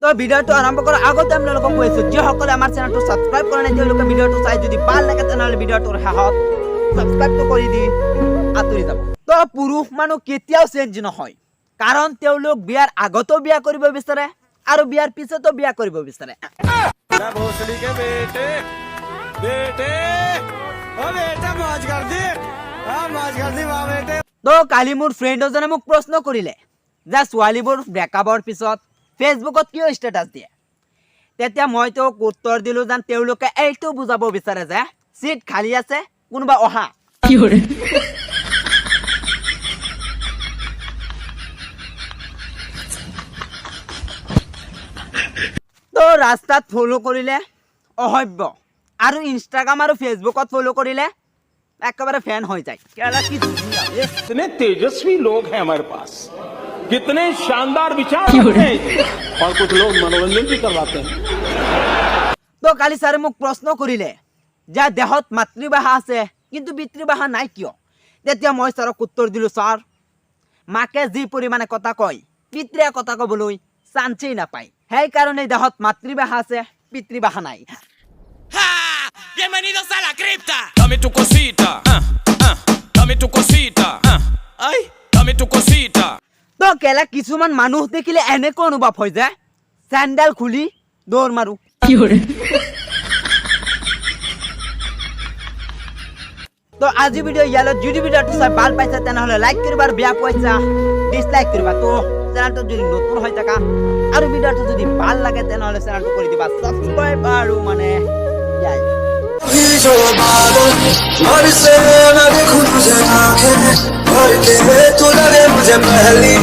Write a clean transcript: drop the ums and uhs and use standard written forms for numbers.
তো ভিডিঅ'টো আৰম্ভ কৰাৰ আগতে আপোনালোকক কৈ আছো, যিসকলে আমাৰ চেনেলটো ছাবস্ক্ৰাইব কৰা নাই, তেওঁলোকে ভিডিঅ'টো চাই যদি ভাল লাগে, তেনেহ'লে ভিডিঅ'টোৰ শেষত ছাবস্ক্ৰাইবটো কৰি দি আঁতৰি যাব। তো পুৰুষ মানুহ কেতিয়াও চেঞ্জ নহয়, কাৰণ তেওঁলোক বিয়াৰ আগতো বিয়া কৰিব বিচাৰে আৰু বিয়াৰ পিছতো বিয়া কৰিব বিচাৰে। भोसड़ी के बेटे, बेटे, ओ बेटा, मौज कर दी, हाँ, मौज कर दी, वाह बेटे। তো কালি মোৰ ফ্ৰেণ্ড এজনে মোক প্ৰশ্ন কৰিলে যে ছোৱালীবোৰ ব্ৰেকআপৰ পিছত ফেচবুকত কিয় ষ্টেটাছ দিয়ে। তেতিয়া মই তেওঁক উত্তৰ দিলোঁ যেন তেওঁলোকে এইটো বুজাব বিচাৰে যে চিট খালী আছে, কোনোবা অহা। 有人， তো ৰাস্তাত ফ'ল' কৰিলে অসভ্য আৰু ইনষ্টাগ্ৰাম আৰু ফেচবুকত ফ'ল' কৰিলে একেবাৰে ফেন হৈ যায়। কেলা কি ধুনীয়া এ। कितने तेजस्वी लोग हैं हमारे पास, कितने शानदार विचार रखते हैं और कुछ लोग मनोरंजन भी करवाते हैं। তো কালি ছাৰে মোক প্ৰশ্ন কৰিলে যে দেহত মাতৃভাষা আছে কিন্তু পিতৃভাষা নাই কিয়? তেতিয়া মই ছাৰক উত্তৰ দিলোঁ, ছাৰ, মাকে যি পৰিমাণে কথা কয়, পিতৃয়ে কথা ক'বলৈ চান্সেই নাপায়। সেইকাৰণে দেহত মাতৃভাষা আছে, পিতৃভাষা নাই। ¡Bienvenidos a la cripta! Dame tu cosita, ah, ah, dame tu cosita, ah, ay, dame tu cosita. তো কেলা কিছুমান মানুহ দেখিলে এনেকুৱা অনুভৱ হয় যে চেণ্ডেল খুলি দৌৰ মাৰো। 有人， তো আজি ভিডিঅ' ইয়ালৈ। যদি ভিডিঅ'টো চাই ভাল পাইছা, তেনেহ'লে লাইক কৰিবা আৰু বেয়া পাইছা ডিছলাইক কৰিবা। তো চেনেলটো যদি নতুন হৈ থাকা আৰু ভিডিঅ'টো যদি ভাল লাগে, তেনেহ'লে চেনেলটো কৰি দিবা ছাবস্ক্ৰাইব আৰু মানে ইয়াই। जो बादल बरसे, मैं देखूं तुझे आंखें भर के, तू लगे मुझे पहली